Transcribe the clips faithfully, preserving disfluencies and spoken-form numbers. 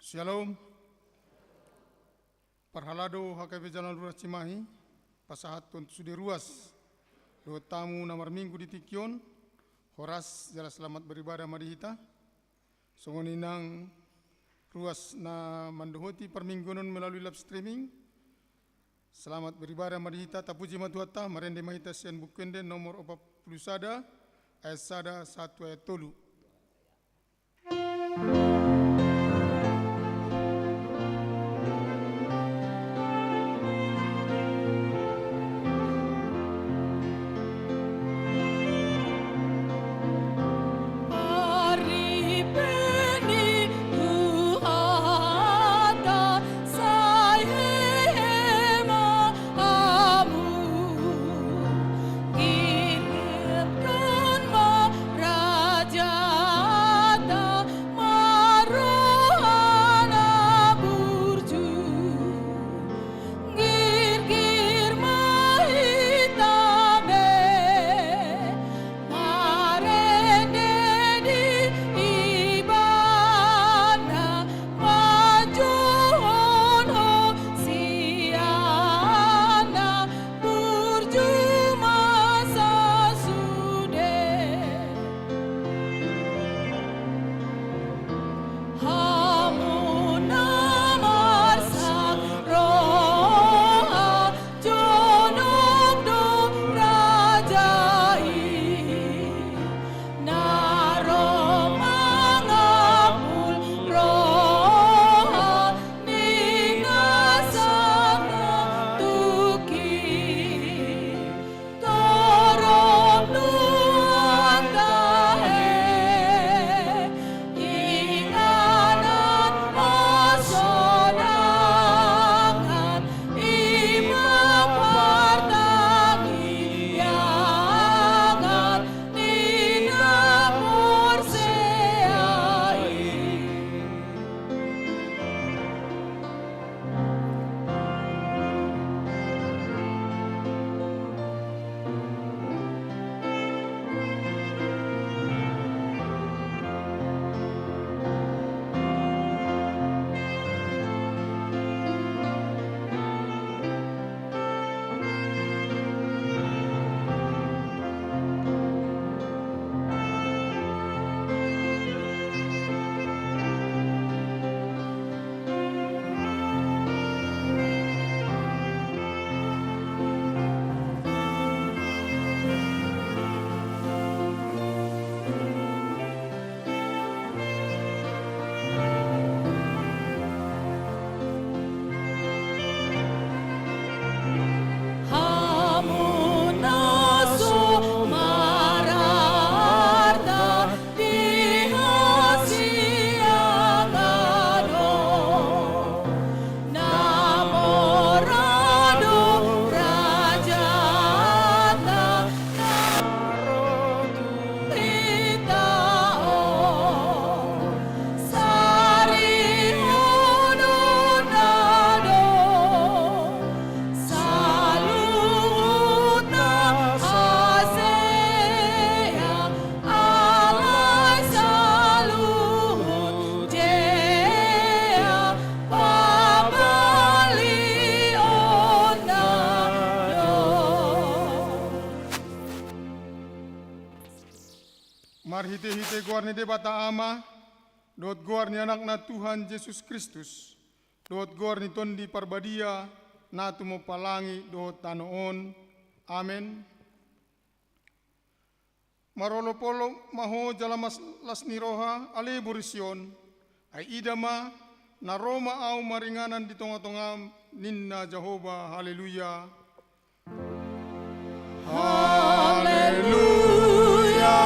Shalom. Parhalado H K B Jalan Ruas Cimahi, pasahathon tu sude ruas dohot hamu na marminggu di tingki on, horas jala selamat beribadah ma di hita. Songon i nang ruas na mandohoti parmingguon on melalui live streaming, selamat beribadah ma di hita. Tapuji ma Tuhanta. Marende ma hita sian Buku Ende nomor opat pulu sada, ayat sada sahat tu ayat tolu. Sai hehe ma hamu, girgirhon ma rajanta, marroha na burju, girgir ma hita be. Marende di Ibana, manjouhon hosianna, burju ma sasude. Hamu na marsak roha, jonok do raja i, na ro mangapul roha ni na sangkatuki. Torop nuaeng tahe, inganan hasonangan, i ma partangiangan ni na porsea i. Hamu na so mararta di hasiangan on, na mora do rajanta na ro tu hita on. Sarihonon na do saluhutna hasea, alai saluhut jea pamalionna do. Marhitehite goar ni Debata Ama, dohot goar ni Anakna Tuhan Jesus Kristus, dohot goar ni Tondi Parbadia, na tumompa langit dohot tano on. Amen. Marolopolop ma ho jala las ni roha, ale boru Sion. Ai ida ma, na ro ma ahu maringanan di tongatongam, ninna Jahowa. Haleluya. Haleluya,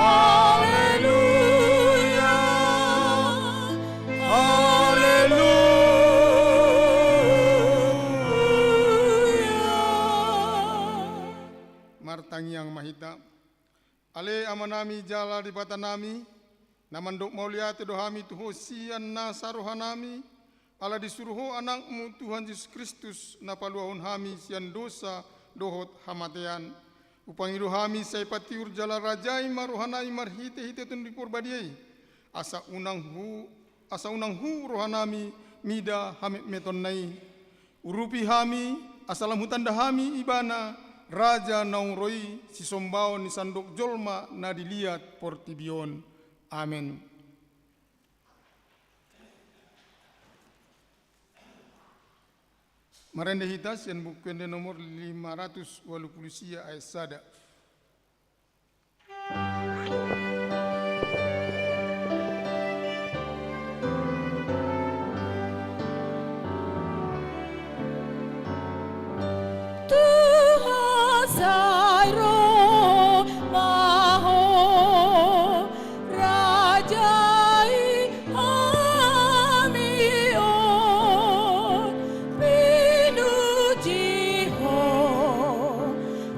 haleluya, haleluya. Martangiang ma hita. Ale Amanami jala Debatanami, na mandok mauliate do hami tu Ho sian nasa rohanami, ala disuru Ho Anakmu Tuhan Jesus Kristus na paluahon hami sian dosa dohot hamatean. Hupangido hami sai patiur jala rajai ma rohanami marhitehite Tondi Parbadia i, asa unang hu asa unang hu rohanami mida hametmetonna i. Urupi hami, asa lam hutanda hami Ibana, Raja naung ro i, sisombaon ni sandok jolma na di liat portibi on. Amen. Marende hita sian Buku Ende nomor lima ratus ualu pulu sia ayat sada. Tuhan sai ro ma ho, Raja i hami on, pinuji ho,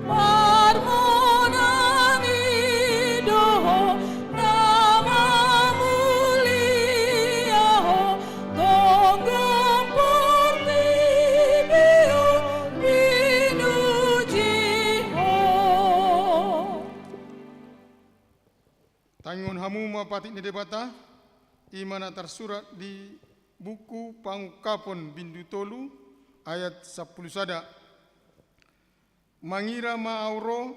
marmonang i do ho, na mamulia ho, gomgom portibi on, pinuji ho. Tangihon hamu ma patik ni Debata, i ma na tarsurat di buku Pangungkapon bindu tolu ayat sampulu sada. Mangira ma ahu ro,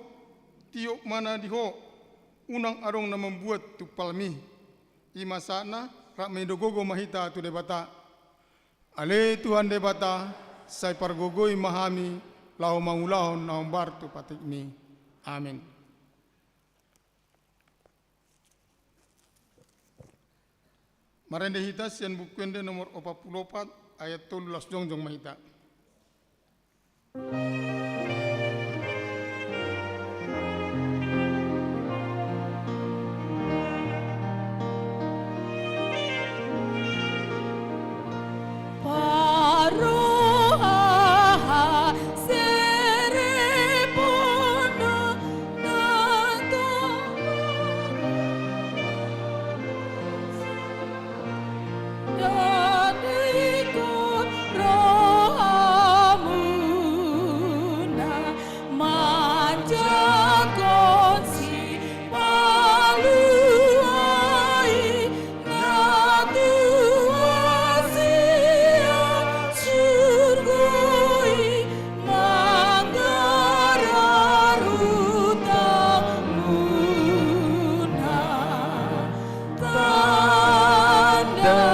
tiop ma na di ho, unang adong na mambuat tumpalmi. I ma sahatna, rap mangida gogo ma hita tu Debata. Ale Tuhan Debata, sai pargogoi ma hami, laho mangulahon na hombar tu patikmi. Amen. Marende hita sian Buku Ende nomor opat pulu opat ayat tolu, laos jongjong ma hita. Manjangkon si palua i na tua sian surgo i, manggarar utangmuna. Tanda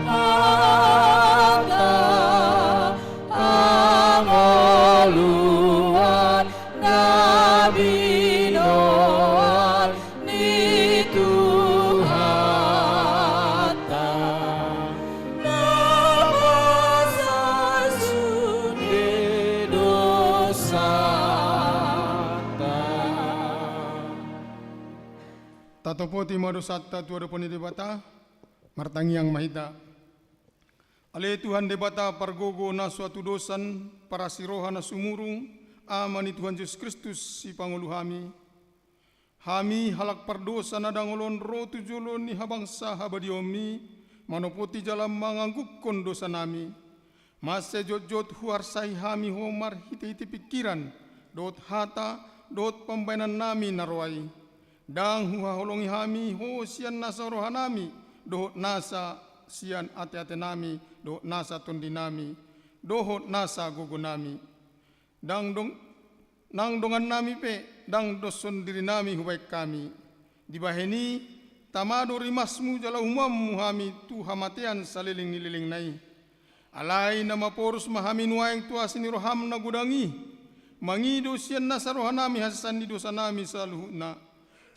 hata hangoluan na binoan ni Tuhanta, na pasal sude dosanta. Tatopoti ma dosanta tu adopan ni Debata. Martangiang ma hita. Ale Tuhan Debata pargogo na so hatudosan, parasi roha na sumurung, Ama ni Tuhan Jesus Kristus, Sipangolu hami. Hami halak pardosa na dangol on ro tu jolo ni habangsa habadiaonmi, manopoti jala manganggungkon dosanami. Mansai jotjot huarsai hami Ho marhitehite pingkiran, dohot hata, dohot pambahenannami na roa i. Ndang huhaholongi hami Ho sian nasa rohanami, dohot nasa sian ateatenami, dohot nasa tondinami, dohot nasa gogonami. Ndang dong-, nang dongannami pe, ndang doshon dirinami hubahen hami. Dibahen i, tama do rimasmu jala humammu hami tu hamatean saleleng ni lelengna i. Alai na maporus ma hami nuaeng tu asi ni roham na godang i, mangido sian nasa rohanami hasesaan ni dosanami saluhutna.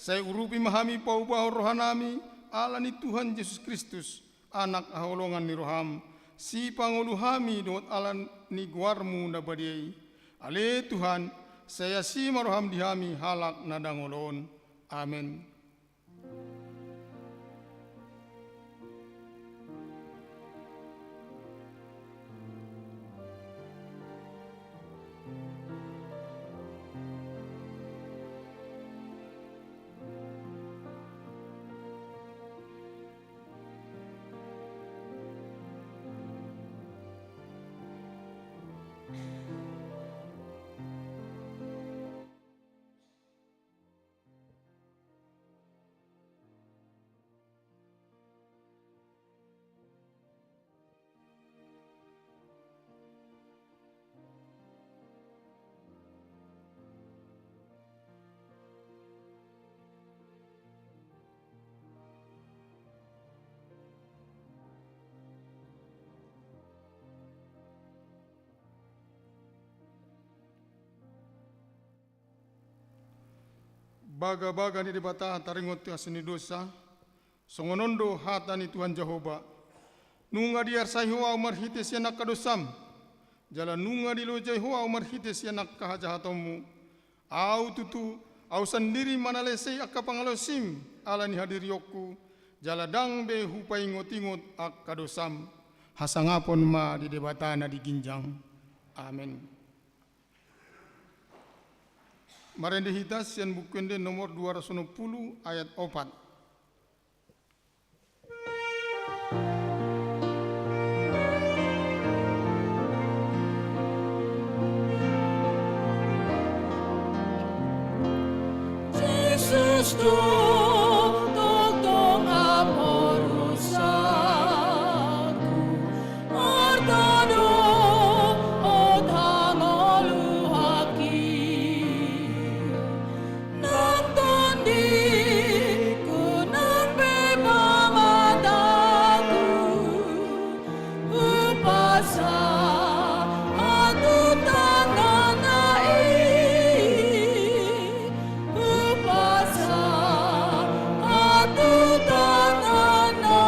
Sai urupi ma hami paubahon rohanami, ala ni Tuhan Jesus Kristus, Anak haholongan ni roham, Sipangolu hami dohot ala ni goarmu na badia i. Ale Tuhan, sai asi ma roham di hami halak na dangol on. Amen. Bagabaga ni Debata taringot tu hasea ni dosa. Songon on do hata ni Tuhan Jahowa: Nunga diarsai ho ahu marhite sian angka dosam, jala nunga dilojai ho ahu marhite sian angka hajahatonmu. Ahu tutu, ahu sandiri manalesei angka pangalaosim ala ni hadirionku, jala ndang be hupaingotingot angka dosam. Hasangapon ma di Debata na di ginjang. Amen. Marende hita sian Buku Ende nomor dua ratus enam puluh ayat opat. Jesus do tongtong haporusangku, arta dohot hangoluanki. Nang tondingku nang pe pamatangku, hupasahat tu tanganna i, hupasahat tu tanganna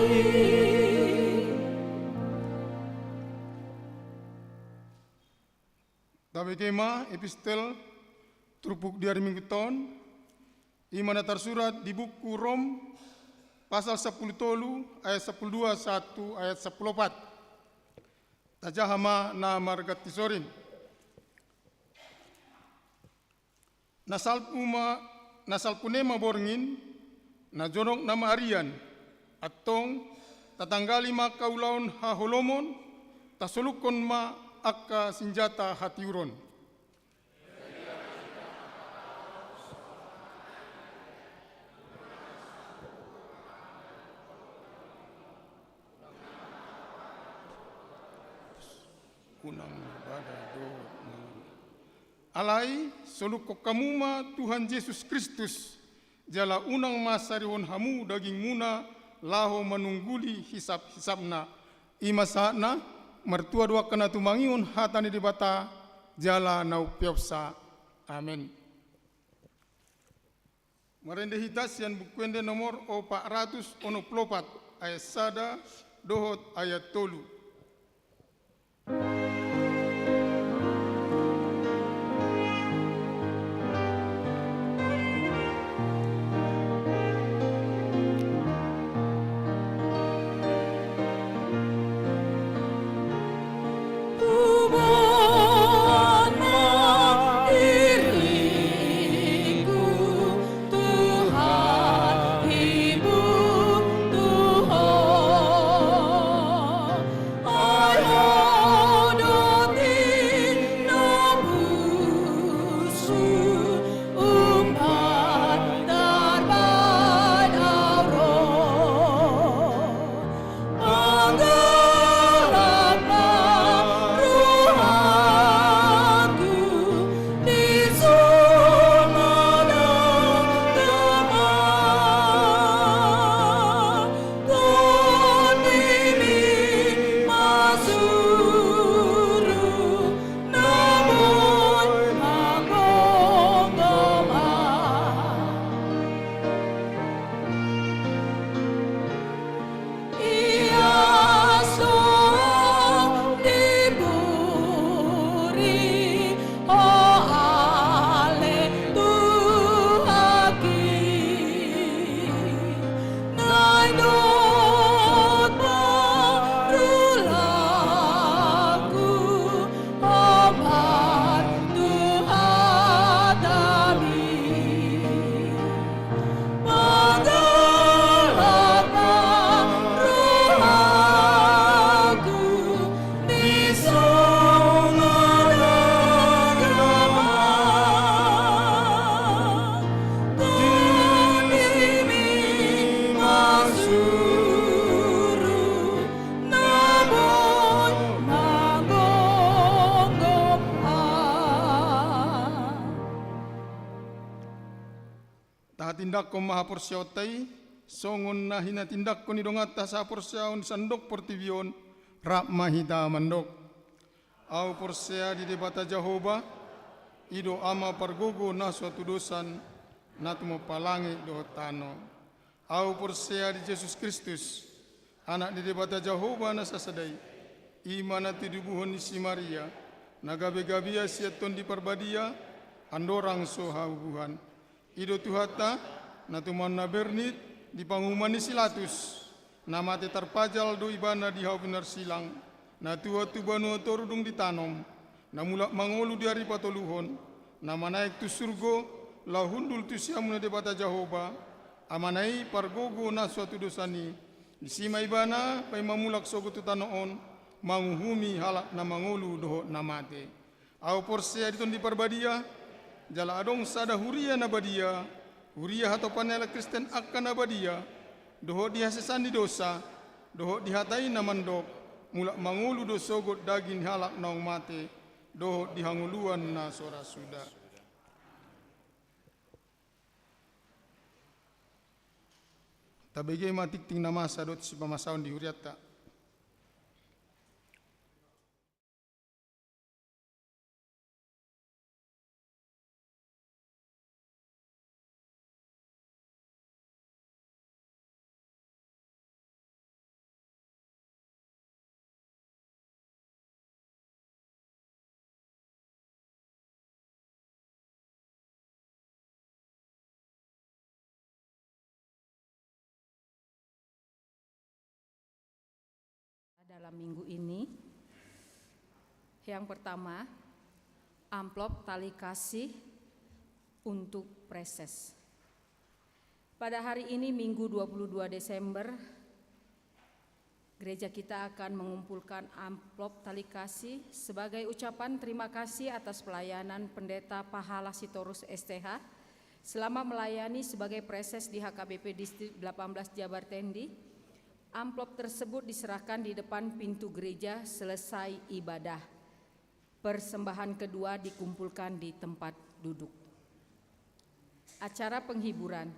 i. Tabege ma epistel turpuk di ari Minggu on, i ma na tarsurat di buku Rom, pasal sampulu tolu ayat sampulu dua sahat tu ayat sampulu opat. Tajaha ma na marganti sorin. Na salpu ma, na salpu nama borngin, na jonok nama arian. Antong, tatanggali ma angka ulaon haholomon, tasolukkon ma angka sinjata hatiuron. Unang bada dohot na. Alai, solukkon hamu ma Tuhan Jesus Kristus, jala unang ma sarihon hamu dagingmuna laho manungguli hisap-hisapna. I ma sahatna. Martua do angka na tumangihon hata ni Debata jala na umpeopsa. Amen. Marende hita sian Buku Ende nomor opat ratus onom pulu opat, ayat sada dohot ayat tolu. Tubuan ma diriku, Tuhan, ibutuhon. Ai Ho do tinobushu, umbahen tarpudua ro. Panggalap ma rohangku di songon agama, tondimi ma suru na boi manggomgom ahu. Ia so diburi Ho ale Tuhanki, naeng dohot parulaonku hombar tu hatami. Panggalap ma rohangku di songon agama, tondimi ma suru na boi manggomgom ahu. Tahatindangkon ma haporseaonta i, songon na hinatindangkon ni donganta sahaporseaon di sandok portibi on. Rap ma hita mandok. Ahu porsea di Debata Jahowa, i do Ama pargogo na so hatudosan, na tumompa langit dohot tano. Ahu porsea di Jesus Kristus, Anak ni Debata Jahowa na sasada i, i ma na titubuhon ni si Maria, na gabe-gabea sian Tondi Parbadia, andorang so habubuhan. I do Tuhanta, na tumau na bernit di panguhuman ni si Latus, na mate tarpajal do ibana di hau pinarsilang, na tuat tu banua toru dung ditanom, na mulak mangolu di ari patoluhon, na manaek tu surgo, laho hundul tu siamun ni Debata Jahowa, Amana i pargogo na so hatudosan i, disi ma ibana paima mulak sogot tu tano on, manguhumi halak na mangolu dohot na mate. Ahu porsea di Tondi Parbadia, jala adong sada huria na badia, huria hatopan ni halak Kristen angka na badia, dohot di hasesaan ni dosa, dohot di hata i na mandok, mulak mangolu do sogot daging ni halak naung mate, dohot di hangoluan na so ra suda. Tabege ma tingting na masa dohot sipamasaon di hurianta. Dalam minggu ini, yang pertama, amplop tali kasih untuk preses. Pada hari ini, Minggu dua puluh dua Desember, gereja kita akan mengumpulkan amplop tali kasih sebagai ucapan terima kasih atas pelayanan Pendeta Pahala Sitorus S T H selama melayani sebagai preses di H K B P Distrik delapan belas Jabar Tendi. Amplop tersebut diserahkan di depan pintu gereja selesai ibadah. Persembahan kedua dikumpulkan di tempat duduk. Acara penghiburan.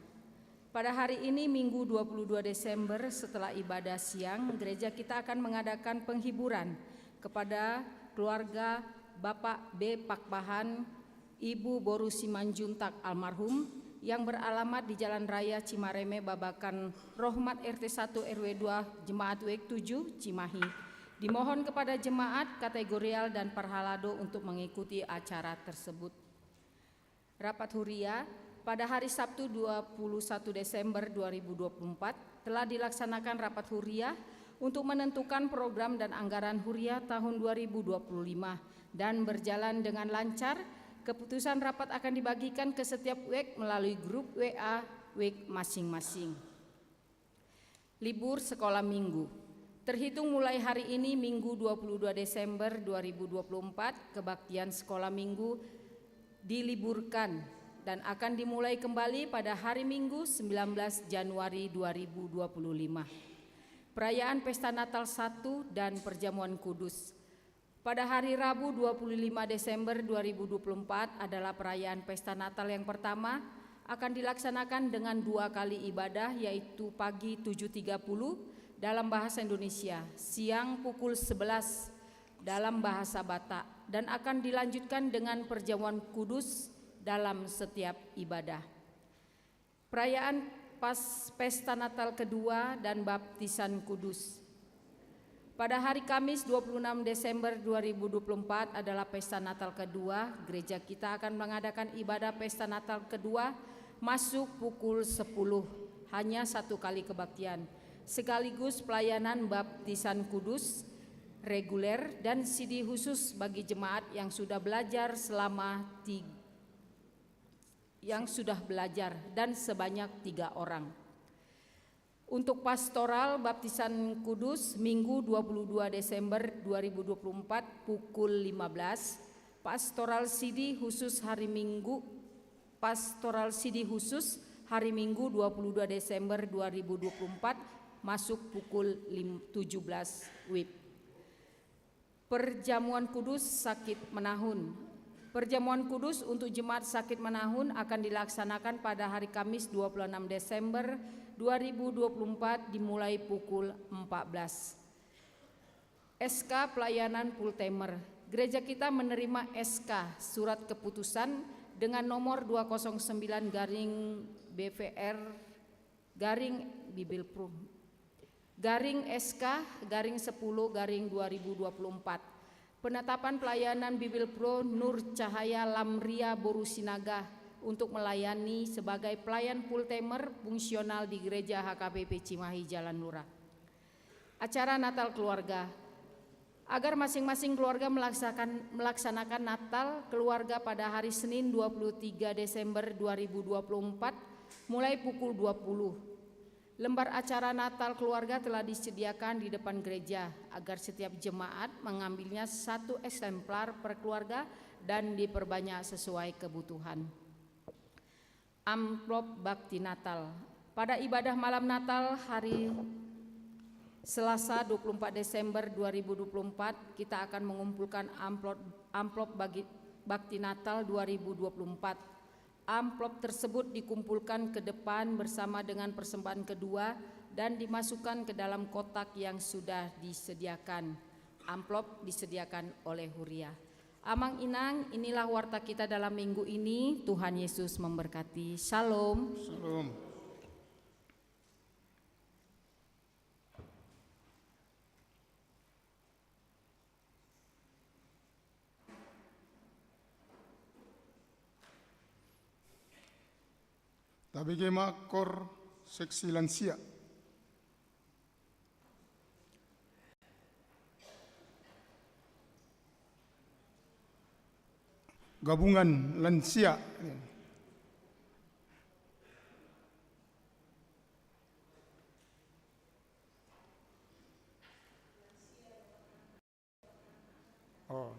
Pada hari ini, Minggu dua puluh dua Desember, setelah ibadah siang, gereja kita akan mengadakan penghiburan kepada keluarga Bapak B. Pakpahan, Ibu Boru Simanjuntak almarhum, yang beralamat di Jalan Raya Cimareme, Babakan Rohmat, R T satu R W dua, Jemaat W tujuh, Cimahi. Dimohon kepada jemaat, kategorial, dan parhalado untuk mengikuti acara tersebut. Rapat huria. Pada hari Sabtu, dua puluh satu Desember dua ribu dua puluh empat, telah dilaksanakan rapat huria untuk menentukan program dan anggaran huria tahun dua ribu dua puluh lima dan berjalan dengan lancar. Keputusan rapat akan dibagikan ke setiap wek melalui grup W A wek masing-masing. Libur sekolah minggu. Terhitung mulai hari ini, Minggu dua puluh dua Desember dua ribu dua puluh empat, kebaktian sekolah minggu diliburkan dan akan dimulai kembali pada hari Minggu, sembilan belas Januari dua ribu dua puluh lima. Perayaan Pesta Natal satu dan Perjamuan Kudus. Pada hari Rabu, dua puluh lima Desember dua ribu dua puluh empat, adalah perayaan Pesta Natal yang pertama, akan dilaksanakan dengan dua kali ibadah, yaitu pagi tujuh tiga puluh dalam bahasa Indonesia, siang pukul sebelas dalam bahasa Batak, dan akan dilanjutkan dengan perjamuan kudus dalam setiap ibadah. Perayaan pas Pesta Natal kedua dan Baptisan Kudus. Pada hari Kamis, dua puluh enam Desember dua ribu dua puluh empat, adalah Pesta Natal kedua. Gereja kita akan mengadakan ibadah Pesta Natal kedua masuk pukul sepuluh. Hanya satu kali kebaktian, sekaligus pelayanan Baptisan Kudus reguler dan sidi khusus bagi jemaat yang sudah belajar selama ti-, yang sudah belajar, dan sebanyak tiga orang. Untuk pastoral Baptisan Kudus, Minggu dua puluh dua Desember dua ribu dua puluh empat, pukul lima belas. Pastoral sidi khusus hari Minggu, pastoral sidi khusus hari Minggu, dua puluh dua Desember dua ribu dua puluh empat, masuk pukul lim-, tujuh belas W I B. Perjamuan Kudus sakit menahun. Perjamuan Kudus untuk jemaat sakit menahun akan dilaksanakan pada hari Kamis, dua puluh enam Desember dua ribu dua puluh empat, dimulai pukul empat belas. S K pelayanan full timer. Gereja kita menerima S K, surat keputusan dengan nomor dua kosong sembilan garing B V R garing Bibelvrouw garing S K garing sepuluh garing dua ribu dua puluh empat. Penetapan pelayanan Bibelvrouw Nur Cahaya Lamria boru Sinaga untuk melayani sebagai pelayan full timer fungsional di Gereja H K B P Cimahi Jalan Lurah. Acara Natal keluarga. Agar masing-masing keluarga melaksakan-, melaksanakan Natal keluarga pada hari Senin dua puluh tiga Desember dua ribu dua puluh empat, mulai pukul dua puluh. Lembar acara Natal keluarga telah disediakan di depan gereja, agar setiap jemaat mengambilnya satu eksemplar per keluarga dan diperbanyak sesuai kebutuhan. Amplop Bakti Natal. Pada ibadah malam Natal hari Selasa dua puluh empat Desember dua ribu dua puluh empat, kita akan mengumpulkan amplop, amplop bagi, Bakti Natal dua ribu dua puluh empat. Amplop tersebut dikumpulkan ke depan bersama dengan persembahan kedua dan dimasukkan ke dalam kotak yang sudah disediakan. Amplop disediakan oleh Huria. Amang Inang, inilah warta kita dalam minggu ini. Tuhan Yesus memberkati. Shalom. Shalom. Tabege ma kor seksi lansia. Gabungan lansia. Oh.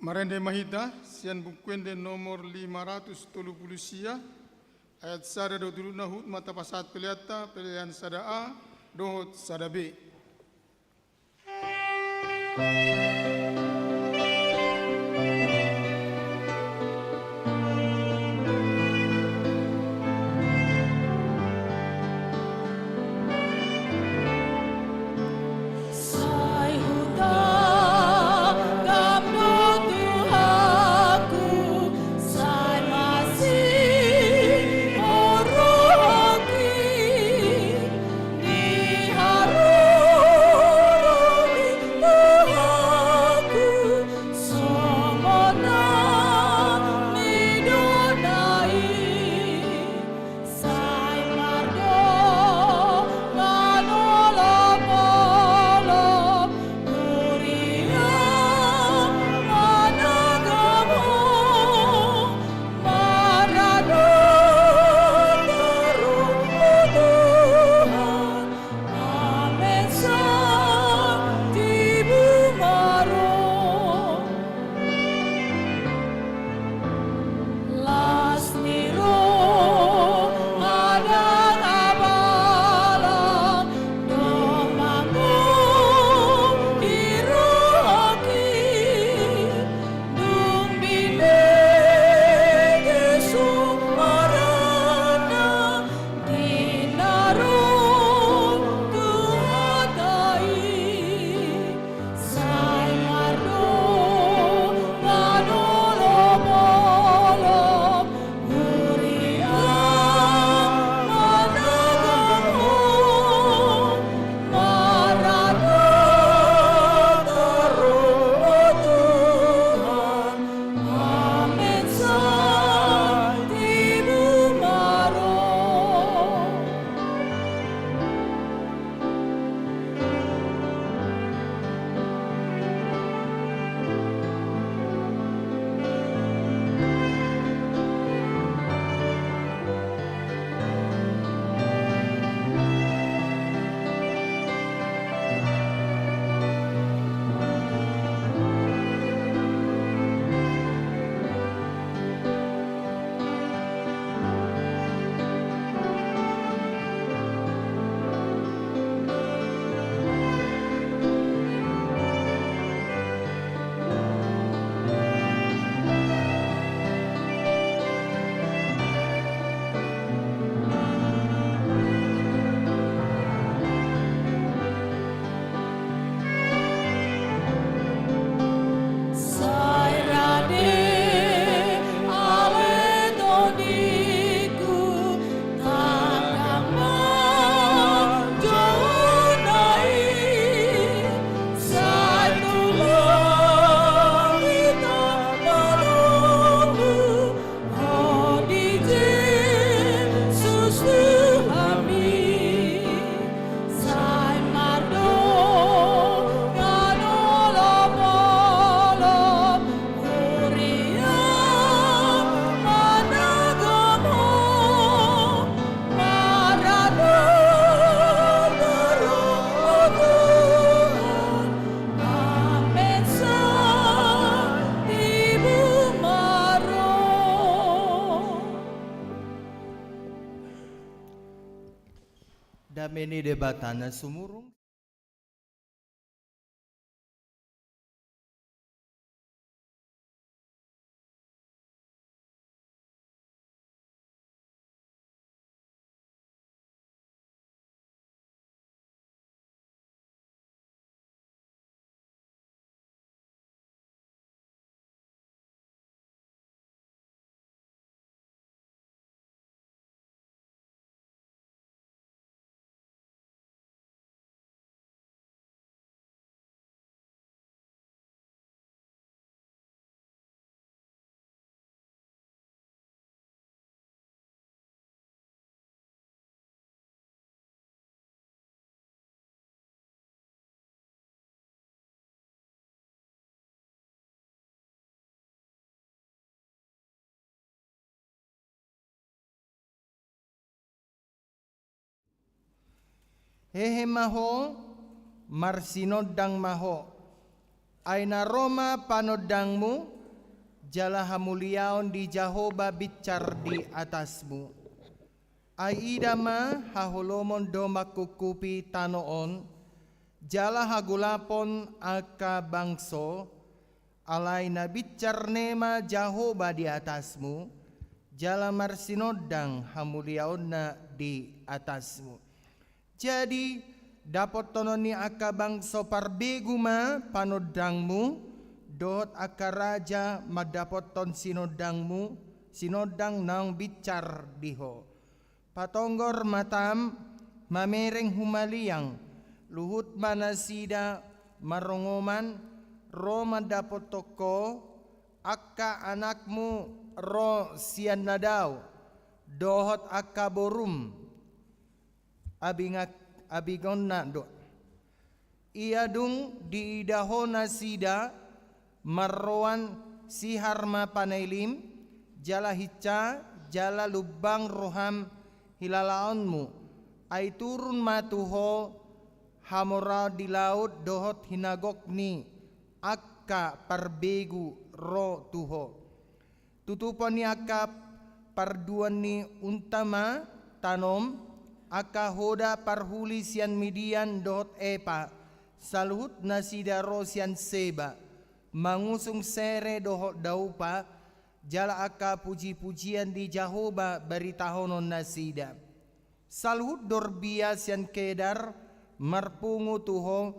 Marende ma hita sian Buku Ende nomor lima ratus tolu pulu sia, ayat sada dohot tolu na hut ma tapasahat peleanta, pelean sada A dohot sada B. Sai hutangihon do Tuhanku, sai masihol rohangki, di haroromi Tuhanku, songon na nidokna i. Sai mardongan olopolop, huria managam Ho, marado taruhut Tuhan, amen, santibu ma ro. Las ni roha ndang abala, domma gok di rohangki, dung binege sumarana, di na ro tu hata i. Sai mardongan olopolop, huria managam Ho, marado taruhut Tuhan, amen, santibu ma ro. Sai rade ale tondingku, tangkas ma jolma i, sai tulang hita manomu, Ho di Jesus Tuhanmi. Sai mardongan olopolop, huria managam Ho, marado taruhut Tuhan, amen, santibu ma ro. Dame ni Debata na sumurung. Hehe ma ho, marsinondang ma ho. Ai na ro ma panondangmu, jala hamuliaon di Jahowa binsar di atasmu. Ai ida ma haholomon do mangkuphupi tano on, jala hagolapon angka bangso, alai na binsar ne ma Jahowa di atasmu, jala marsinondang hamuliaonna di atasmu. Jadi, dapothon ni angka bangso parbegu ma panondangmu, dohot angka raja mandapothon sinondangmu, sinondang naung binsar di ho. Patonggor matam, mamereng humaliang, luhut ma nasida marongoman, ro mandapothon ho, angka anakmu ro sian na dao, dohot angka borum, abingak-, abingonna do. Ia dung diida ho nasida marroan Sihar-Mapanaelim, jala hinsa, jala lumbang roham hilalaonmu, ai turun ma tu ho hamoraon di laut dohot hinagok ni angka parbegu ro tu ho. Tutupon ni angka parduan ni unta ma tanom, angka hoda parhuli sian Midian dohot Epa, saluhut nasida ro sian Seba, mangusung sere dohot daupa, jala angka puji-pujian di Jahowa baritahonon nasida. Saluhut dorbia sian Kedar marpungu tu ho,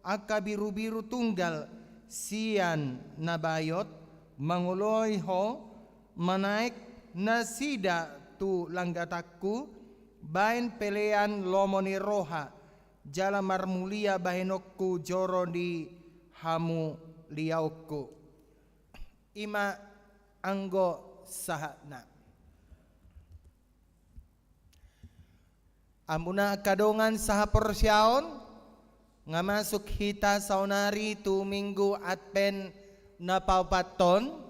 angka birubiru tunggal sian Nabayot mangoloi ho, manaek nasida tu langgatanku, baen pelean lomo ni roha, jala marmulia bahenonku joro ni hamuliaonku. I ma anggo sahatna. Hamuna angka dongan sahaporseaon, nga masuk hita saonari tu Minggu Advent na paopathon,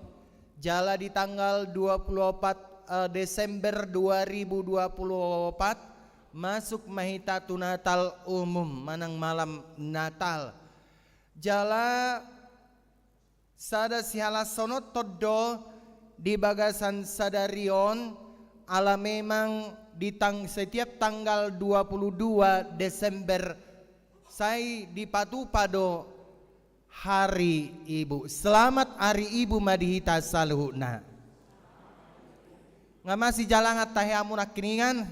jala di tanggal dua puluh opat, eh, Desember dua ribu dua puluh opat, masuk ma hita tu Natal umum, manang malam Natal. Jala sada sihalashononton do di bagasan sadari on, ala memang di tang-, setiap tanggal dua puluh dua Desember sai dipatupa do Hari Ibu. Selamat Hari Ibu ma di hita saluhutna. Nga masijalangan tahe hamu nangkiningan?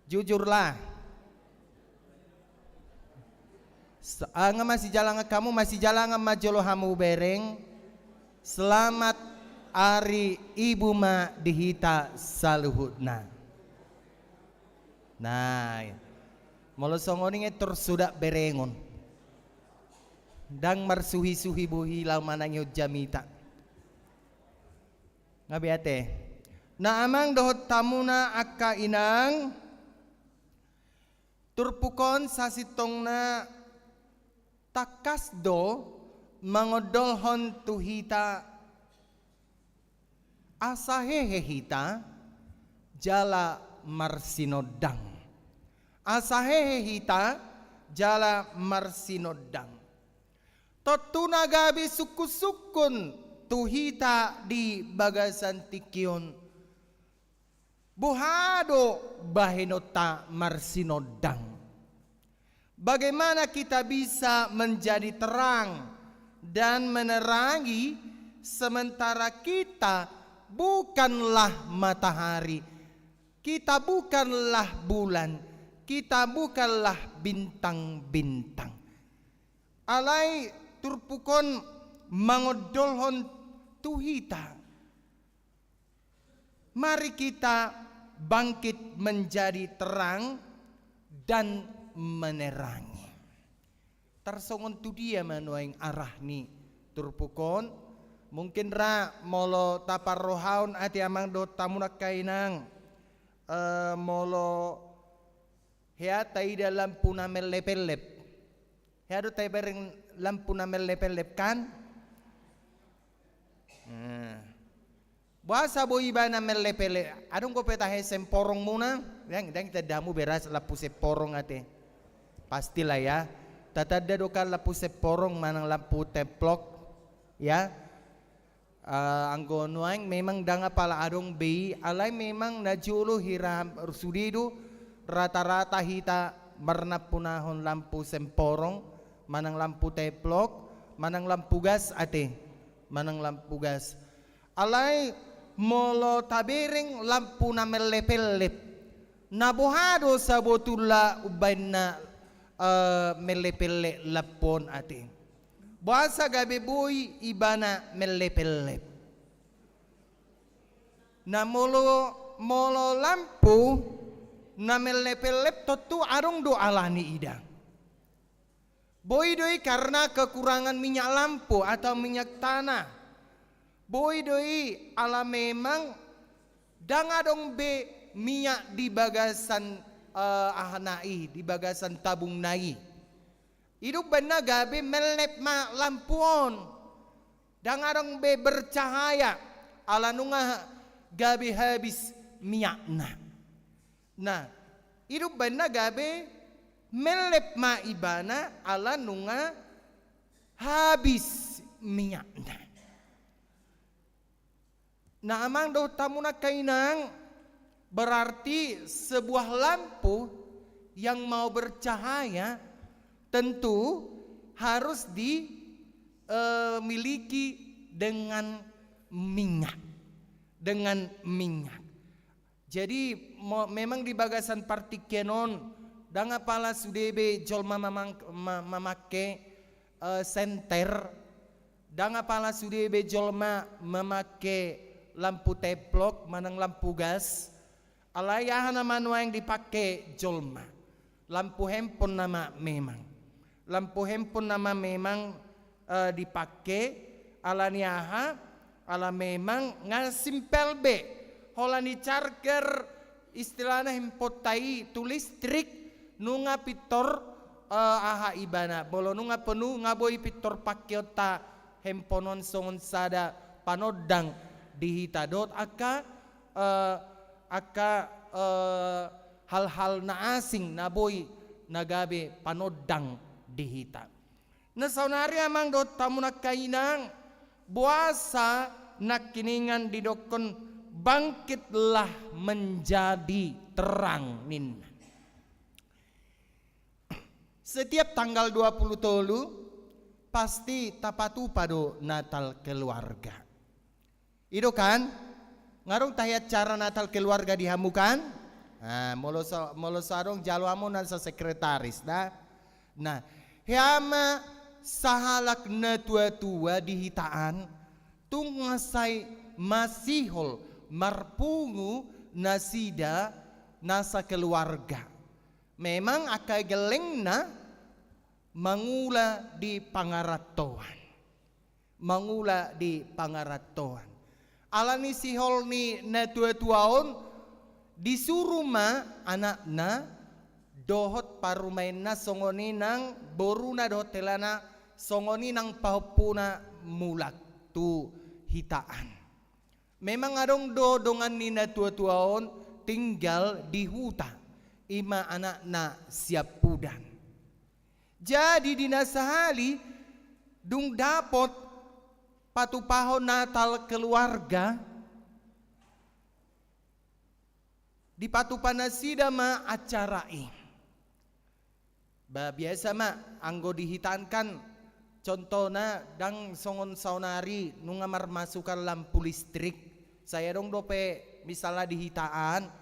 Jujurlah. Sa-, ah, nga masijalangan hamu, masijalangan ma jolo hamu bereng. Selamat Hari Ibu ma di hita saluhutna. Nah, molo songon i nga tor suda berengon. Ndang marsuhi-suhi bohi laho manangihon jamita. Nga be ate. Na amang dohot hamuna angka inang, turpuk on sasintongna tangkas do mangondolhon tu hita asa hehe hita jala marsinondang. Asa hehe hita jala marsinondang. Tontu na gabe sungkun-sungkun tu hita di bagasan tingki on. Boha do bahenonta marsinondang? Bagaimana kita bisa menjadi terang dan menerangi sementara kita bukanlah matahari, kita bukanlah bulan, kita bukanlah bintang-bintang? Alai turpuk on mangondolhon tu hita. Mari kita bangkit menjadi terang dan menerangi. Tarsongon tu dia ma nuaeng arah ni turpuk on? Mungkin ra molo taparrohahon ate amang dohot hamuna angka inang, eh, molo hea taida lampu na mellep-ellep. Hea do tabereng lampu na mellep-ellep kan? Nah. Boasa boi iba na mellep-ellep? Adong dope tahe semporong muna? Ndang, ndang tanda hamu bereng lampu semporong ate. Pastilah ya. Tatanda do kan lampu semporong manang lampu templok. Ya. Ah, anggo nuaeng memang ndang apala adong be i, alai memang na jolo hira sude do rata-rata hita marnampunahon lampu semporong, manang lampu teplok, manang lampu gas ate, manang lampu gas. Alai molo tabereng lampu na mellep-ellep, na boha do sabotulna umbahen na, eh, mellep-ellep lampu on ate? Boasa gabe boi ibana mellep-ellep? Na molo, molo lampu na mellep-ellep tontu adong do ala ni ida. Boi do i karena kekurangan minyak lampu atau minyak tanah. Boi do i ala memang ndang adong be minyak di bagasan, eh, ahana i, di bagasan tabungna i. I do umbahen na gabe mellep ma lampu on. Ndang adong be bercahaya, ala nunga gabe habis minyakna. Nah, i do umbahen na gabe mellep ma ibana, ala nunga habis minyakna. Nah, amang dohot hamu nangkaningan, berarti sebuah lampu yang mau bercahaya tentu harus di, eh, miliki dengan minyak. Dengan minyak. Jadi, mo-, memang di bagasan partingkian on, ndang apala sude be jolma mamang-, ma-, mamangke, eh, senter, ndang apala sude be jolma mamangke lampu teplok manang lampu gas. Alai aha nama nuaeng dipangke jolma? Lampu handphone nama memang. Lampu handphone nama memang, eh, dipangke, ala ni aha? Ala memang nga simpel be. Holan di charger istilahna handphoneta i tu listrik, nunga pintor, eh, aha ibana, molo nunga penuh nga boi pintor pangkeonta handphone on songon sada panondang di hita dohot angka, eh, angka, eh, hal-hal na asing na boi na gabe panondang di hita. Nah, saonari amang dohot hamu nangkaningan, boasa nangkiningan didokkon bangkitlah menjadi terang ninna. Setiap tanggal dua puluh tolu pasti tapatupa do Natal keluarga. I do kan? Nga adong tahe acara Natal keluarga di hamu kan? Nah, molo so, molo so adong jalo hamu na so sekretaris da. Nah, hea ma sahalak na tua-tua di hita an, tung nga sai masihol marpungu nasida nasa keluarga. Memang angka gellengna mangula di pangarantoan. Mangula di pangarantoan. Ala ni sihol ni na tua-tua on, disuru ma anakna dohot parumaenna, songon i nang boruna dohot helana, songon i nang pahompuna mulak tu hita an. Memang adong do dongan ni na tua-tua on tinggal di huta, i ma anakna siampudan. Jadi di na sahali dung dapot patupahon Natal keluarga, dipatupa nasida ma acara i. Ba biasa ma, anggo di hita an kan, contohna ndang songon saonari nunga marmasukan lampu listrik. Sai adong dope misalna di hita an,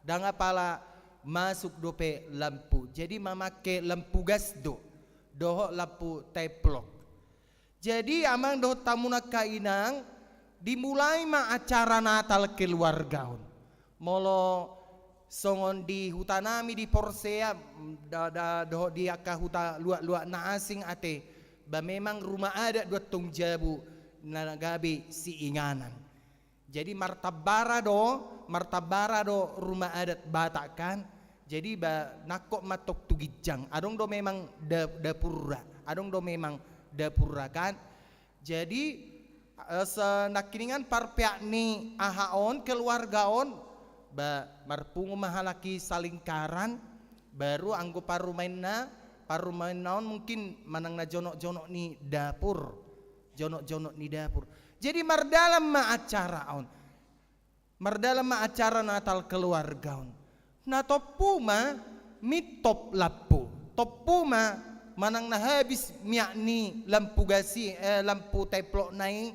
ndang apala masuk dope lampu. Jadi mamangke lampu gas do, dohot lampu teplok. Jadi amang dohot hamu nangkaningan, dimulai ma acara Natal keluarga on. Molo songon di huta nami di Porsea, da, da, dohot di angka huta luat-luat na asing ate, ba memang rumah adat do antong jabu na gabe siinganan. Jadi martambara do, martambara do rumah adat Batak kan. Jadi ba nangkok ma antong tu ginjang. Adong do memang da-, dapurra, adong do memang dapurra kan. Jadi, eh, se-, nangkiningan parpeak ni aha on, keluarga on, ba marpungu ma halak i salingkaran, baru anggo parumaenna, parumaenna on mungkin manang na jonok-jonok ni dapur. Jonok-jonok ni dapur. Jadi mardalan ma acara on. Mardalan ma acara Natal keluarga on. Na tompu ma mintop lampu. Tompu ma manang na habis minyak ni lampu gas i, eh, lampu teplokna i,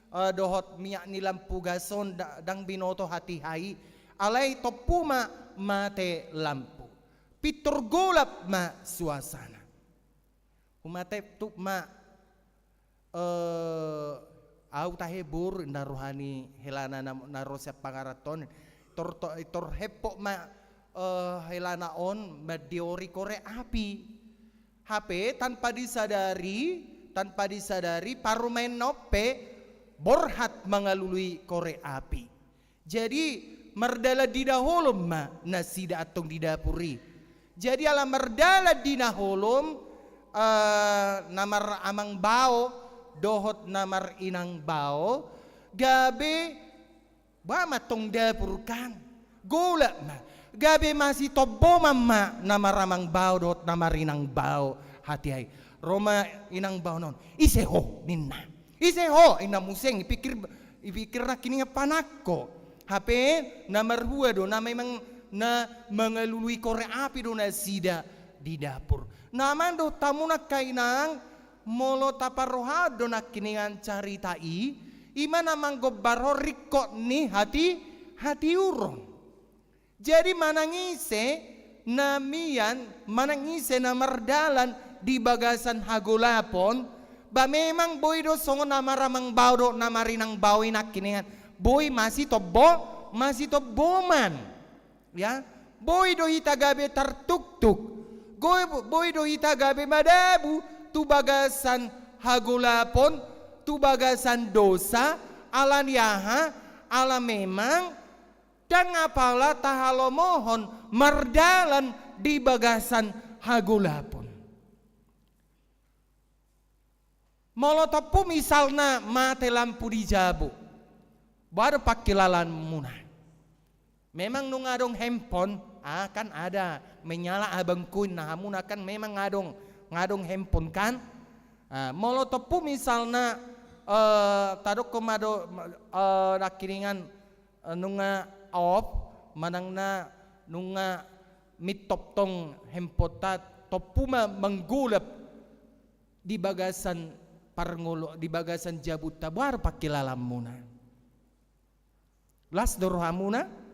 eh, dohot minyak ni lampu gas on nda-, ndang binoto hatiha i. Alai tompu ma mate lampu. Pintor golap ma suasana. Humateptup ma, eh, au tahe boru, inna roha ni helana na, na ro sian pangarantoan. Tor, tor, tor hempot ma, eh, helana on mandiori korek api. Hape tanpa disadari, tanpa disadari, parumaenna on pe borhat mangalului korek api. Jadi, mardalan di na holom ma nasida antong di dapur i. Jadi, ala mardalan di na holom, eh, na mar amang bao dohot na mar inang bao, gabe, ba ma antong dapur kan. Golap ma. Gabe masitobboman ma na mar amang bao dohot na mar inang bao hatiha i. Ro ma inang bao na on. Ise ho, ninna. Ise ho, inna muse, ipikir, ipikir nangkiningan panangko. Hape na marhua do, na memang na mangalului korek api do nasida di dapur. Na amang dohot hamu nangkiningan, molo taparrohahon do nangkiningan carita i, i ma na manggombarhon ringkot ni hati, hatiuron. Jadi manang ise na mian, manang ise na mardalan di bagasan hagolapon, ba memang boi do songon na mar amang bao dohot na mar inang bao i nangkiningan. Boi masitobbo-, masitobboman. Ya, boi do hita gabe tartuktuk. Boi, boi do hita gabe madabu tu bagasan hagolapon, tu bagasan dosa, ala ni aha, ala memang ndang apala tahalomohon mardalan di bagasan hagolapon. Molo tompu misalna mate lampu di jabu, boha do pangkilalaanmuna? Memang nunga adong handphone, ah, kan ada menyala abangku, inna hamuna kan memang adong, nunga adong handphone kan? Ah, molo tompu misalna, eh, tadokkon ma do, eh, nangkiningan, eh, nunga off, manang na nunga mintop tong handphoneta, tompu ma manggolap di bagasan parngolo, di bagasan jabunta, boha do pangkilalaanmuna? Las do rohamuna?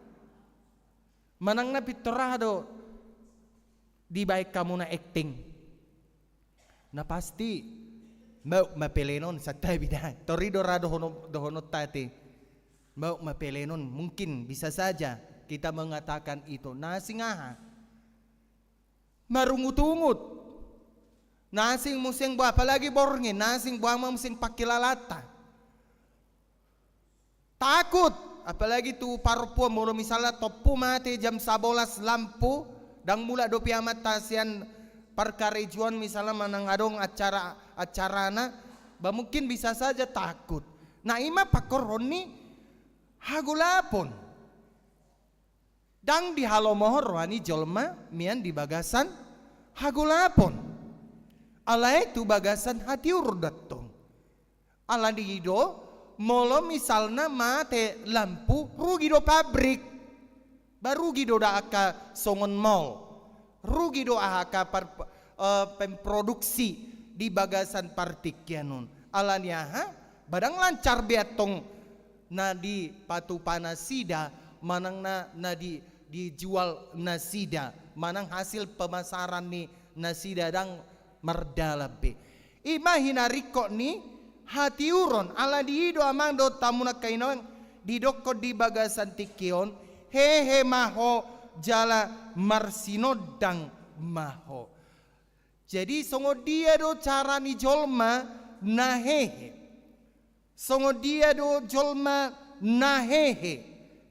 Manang na pintor aha do dibaen hamuna acting? Na pasti, mbauk ma pelenon, santabi da. Tor i do ra dohonon, dohononta ate. Mbauk ma pelenon, mungkin bisa saja kita mengatakan itu. Na asing aha? Marungutungut. Na asing muse boha, apalagi borngin, na asing boha ma muse pangkilalaanta. Takut, apalagi tu parompuan, molo misalna tompu mate jam sabolas lampu, ndang mulak dope amanta sian parkarejoan misalna manang adong acara, acarana, ba mungkin bisa saja takut. Na i ma pangkorhon ni hagolapon. Ndang dihalomohon roha ni jolma mian di bagasan hagolapon. Alai tu bagasan hatiuron do antong. Ala ni i do, molo misalna mate lampu, rugi do pabrik. Ba rugi do da angka songon mall. Rugi do aha angka par-, eh, pemproduksi di bagasan partingkian on. Ala ni aha? Ba ndang lancar be antong na dipatupa nasida, manang na, na di, dijual nasida, manang hasil pemasaran ni nasida ndang mardalan be. I ma hinaringkot ni hatiuron, ala ni i do amang dohot hamu nangkiningan, didokkon di bagasan tingki on, hehe ma ho jala marsinondang ma ho. Jadi songon dia do cara ni jolma na hehe? Songon dia do jolma na hehe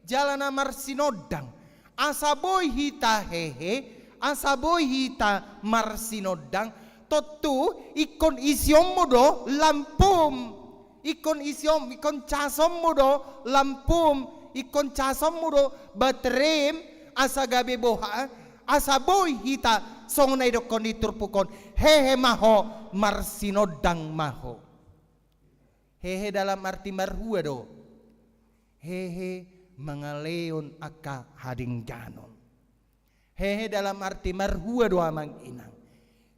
jala na marsinondang? Asa boi hita hehe, asa boi hita marsinondang, tontu ingkon isionmu do lampum. Ingkon ision, ingkon casonmu do lampum, ingkon casonmu do baterim, asa gabe boha, asa boi hita songon na didokkon ni turpuk on, hehe ma ho, marsinondang ma ho. Hehe dalam arti marhua do. Hehe mangalehon angka hadengganon. Hehe dalam arti marhua do amang inang.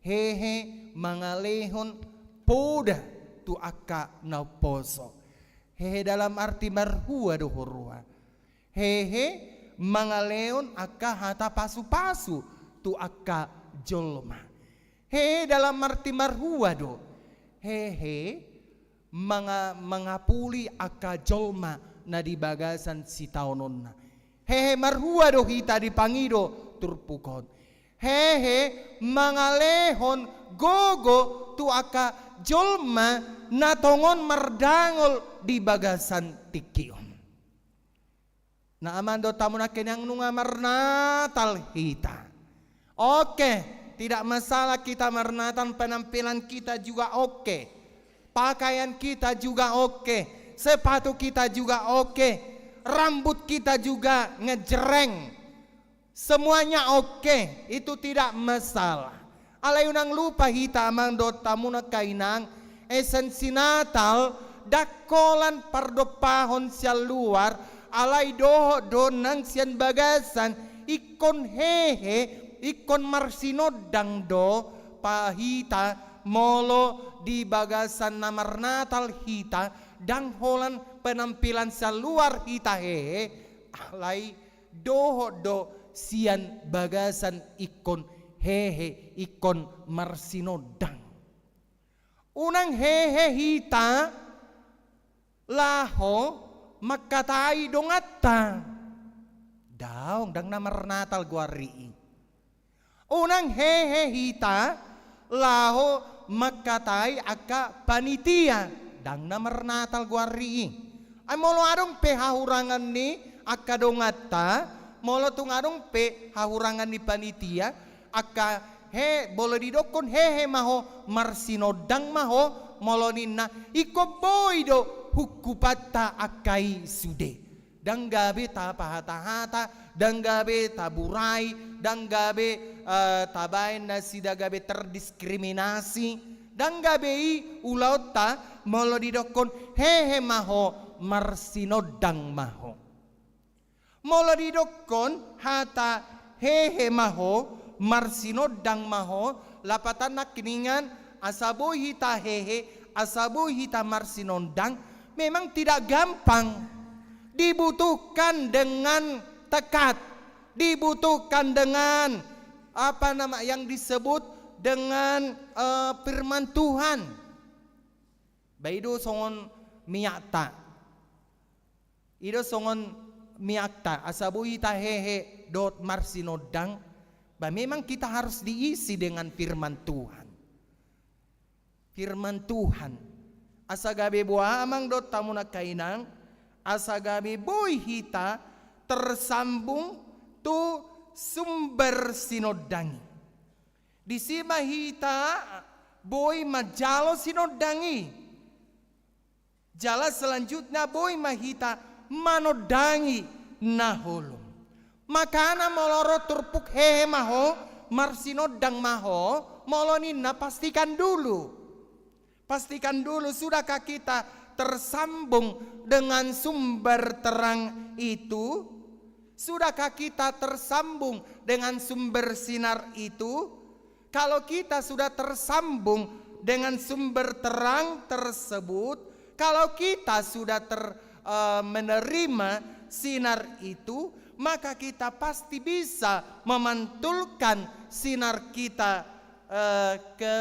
Hehe mangalehon poda tu angka na umposo. Hehe dalam arti marhua do huroha. Hehe mangalehon angka hata pasupasu tu angka jolma. Hehe dalam arti marhua do. Hehe manga-, mangapuli angka jolma na di bagasan sitaononna. Hehe marhua do hita dipangido turpuk on. Hehe mangalehon gogo tu angka jolma na tongon mardangol di bagasan tingki on. Nah, amang dohot hamu nangkining, nunga marnatal hita. Oke, tidak masalah kita marnatal, penampilan kita juga oke. Pakaian kita juga oke. Sepatu kita juga oke. Rambut kita juga ngejreng. Semuanya oke, itu tidak masalah. Alai unang lupa hita amang dohot hamu nangkining, esensi Natal ndang holan pardompahon sian luar, alai dohot do nang sian bagasan. Ingkon hehe, ingkon marsinondang do pa hita molo di bagasan na marnatal hita, ndang holan penampilan sian luar hita hehe, alai dohot do sian bagasan ingkon hehe, ingkon marsinondang. Unang hehe hita laho mangkatai donganta. Daong, ndang na marnatal goarna i. Unang hehe hita laho mangkatai angka panitia, ndang na marnatal goarna i. Ai molo adong pe hahurangan ni angka donganta, molo tung adong pe hahurangan ni panitia, angka he, molo didokkon hehe ma ho, marsinondang ma ho, molo ninna, ingkon boi do hungkupanta angka i sude. Ndang gabe tapahata-hata, ndang gabe taburai, ndang gabe, eh, tabaen nasida gabe terdiskriminasi, ndang gabe i ulaonta molo didokkon hehe ma ho, marsinondang ma ho. Molo didokkon hata hehe ma ho, marsinondang ma ho, lapatanna nangkiningan, asa boi hita hehe, asa boi hita marsinondang, memang tidak gampang. Dibutuhkan dengan tekad, dibutuhkan dengan, apa nama, yang disebut dengan, eh, firman Tuhan. Ba i do songon miakta. I do songon miakta, asa boi hita hehe dohot marsinondang, ba memang kita harus diisi dengan firman Tuhan. Firman Tuhan. Asa gabe boha amang dohot hamu nangkining, asa gabe boi hita tersambung tu sumber sinondang i. Disi ma hita boi manjalo sinondang i. Jala selanjutnya boi ma hita manondangi na holom. Makana molo ro turpuk hehe ma ho, marsinondang ma ho, molo ninna pastikan dulu. Pastikan dulu, sudahkah kita tersambung dengan sumber terang itu? Sudahkah kita tersambung dengan sumber sinar itu? Kalau kita sudah tersambung dengan sumber terang tersebut, kalau kita sudah ter-, eh, menerima sinar itu, maka kita pasti bisa memantulkan sinar kita, eh, ke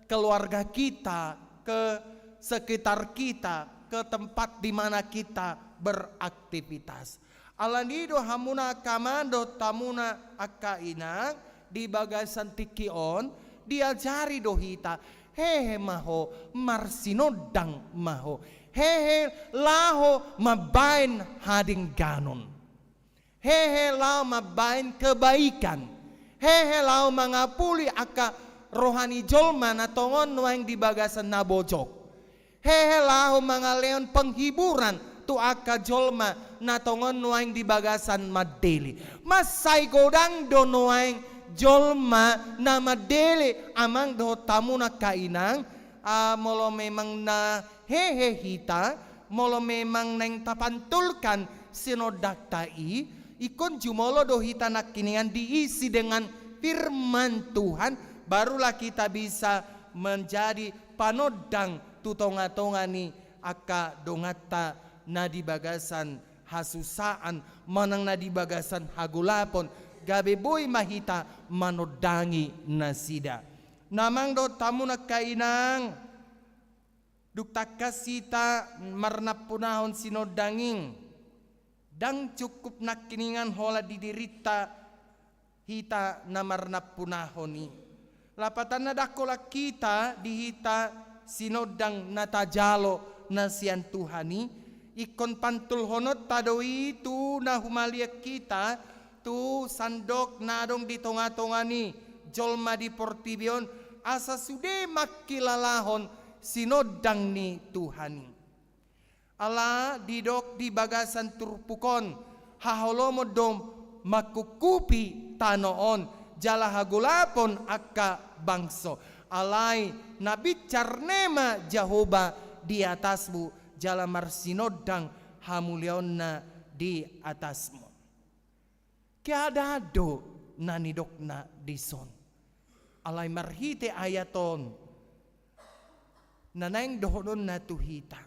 keluarga kita, ke sekitar kita, ke tempat di mana kita beraktivitas. Alani i do hamuna angka amang dohot hamuna angka inang, di bagasan tingki on, diajari do hita, hehe ma ho, marsinondang ma ho, hehe laho mambaen hadengganon. Hehe laho mambaen kebaikan. Hehe laho mangapuli angka roha ni jolma na tongon nuaeng di bagasan na bojok. Hehe laho mangalehon penghiburan tu angka jolma na tongon nuaeng di bagasan mandele. Mansai godang do nuaeng jolma na mandele amang dohot hamuna angka inang, ah, molo memang na hehe hita, molo memang naeng tapantulkan sinondangta i, ingkon jumolo do hita nangkiningan diisi dengan firman Tuhan, barulah kita bisa menjadi panondang tu tonga-tonga ni angka donganta na di bagasan hasusaan, manang na di bagasan hagolapon, gabe boi ma hita manondangi nasida. Na amang dohot hamu nangkiningan, dung tangkas hita marnampunahon sinondang i, ndang cukup nangkiningan holan di dirinta hita na marnampunahon i. Lapatanna ndang holan hita di hita sinondang na tajalo na sian Tuhan i, ingkon pantulhononta do i tu na humaliang hita, tu sandok na adong di tonga-tonga ni jolma di portibi on, asa sude mangkilalahon sinondang ni Tuhan i. Ala didok di bagasan turpuk on, haholomon do mangkungkupi tano on, jala hagolapon angka bangso. Alai na bincar nema Jahowa di atasmu, jala marsinondang hamuliaonna di atasmu. Keadaan do na nidokna dison. Alai marhite ayat on, na naeng dohononna tu hita,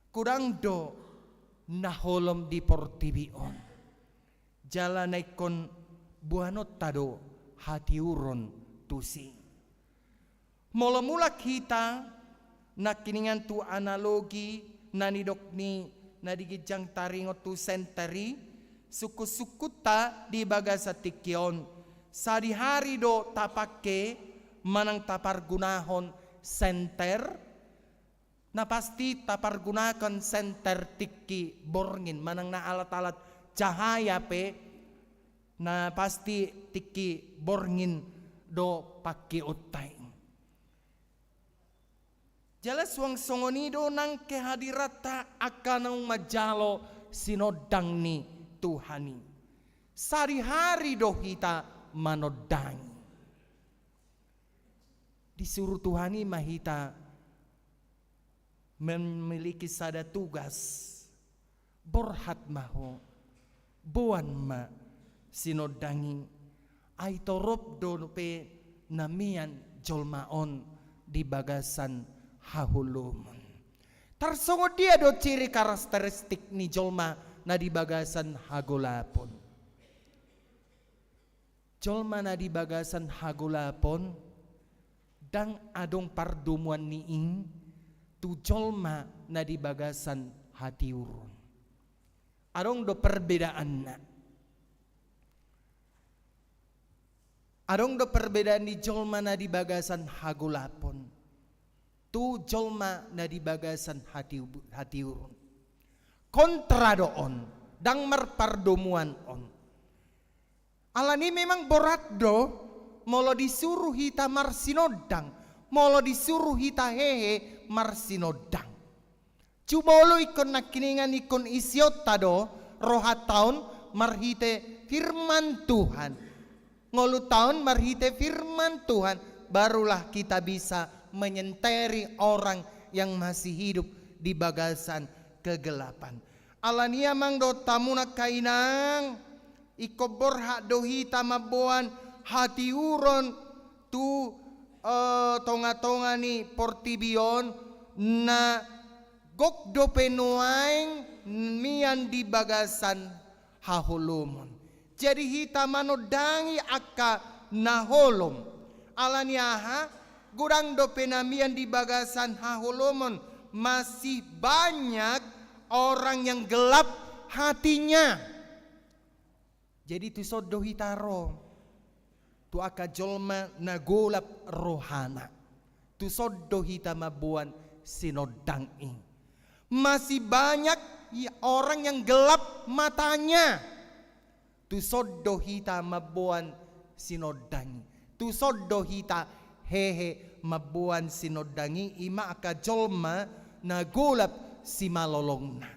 godang do na holom di portibi on. Jala na ingkon boanonta do hatiuron tusi. Molo mulak hita nangkiningan tu analogi na nidok ni na di ginjang taringot tu senter i, sungkun-sungkunta di bagasan tingki on, sadihari do tapangke manang tapargunahon senter, na pasti tapargunahon senter tingki borngin, manang na alat-alat cahaya pe, na pasti tingki borngin do pangkeonta i. Jala suang songon i do nang kehadiranta angka naung manjalo sinondang ni Tuhan i. Sadihari do hita manondangi. Disuru Tuhan i ma hita memiliki sada tugas. Borhat ma ho, boan ma sinondang i, ai torop do dope na mian jolma on di bagasan haholomon. Tarsongon dia do ciri karakteristik ni jolma na di bagasan hagolapon? Jolma na di bagasan hagolapon, ndang adong pardomuan ni i tu jolma na di bagasan hatiuron. Adong do perbedaanna. Adong do perbedaan ni jolma na di bagasan hagolapon tu jolma na di bagasan hati-, hatiuron. Kontra do on, ndang marpardomuan on. Alani memang borat do, molo disuru hita marsinondang, molo disuru hita hehe marsinondang. Jumolo ingkon nangkiningan ingkon isionta do rohanta on marhite firman Tuhan. Ngolunta on marhite firman Tuhan, barulah kita bisa menyenteri orang yang masih hidup di bagasan kegelapan. Alani i amang dohot hamu nangkiningan, ingkon borhat do hita mamboan hatiuron tu, eh, tonga-tonga ni portibi on na gok dope nuaeng mian di bagasan haholomon. Jadi hita manondangi angka na holom. Alani aha? Godang dope na mian di bagasan haholomon, masih banyak orang yang gelap hatinya. Jadi tuson do hita ro tu angka jolma na golap rohana. Tuson do hita mamboan sinondang i. Masih banyak i-, orang yang gelap matanya. Tuson do hita mamboan sinondang i. Tuson do hita hehe mamboan sinondang i, i ma angka jolma na golap simalolongna.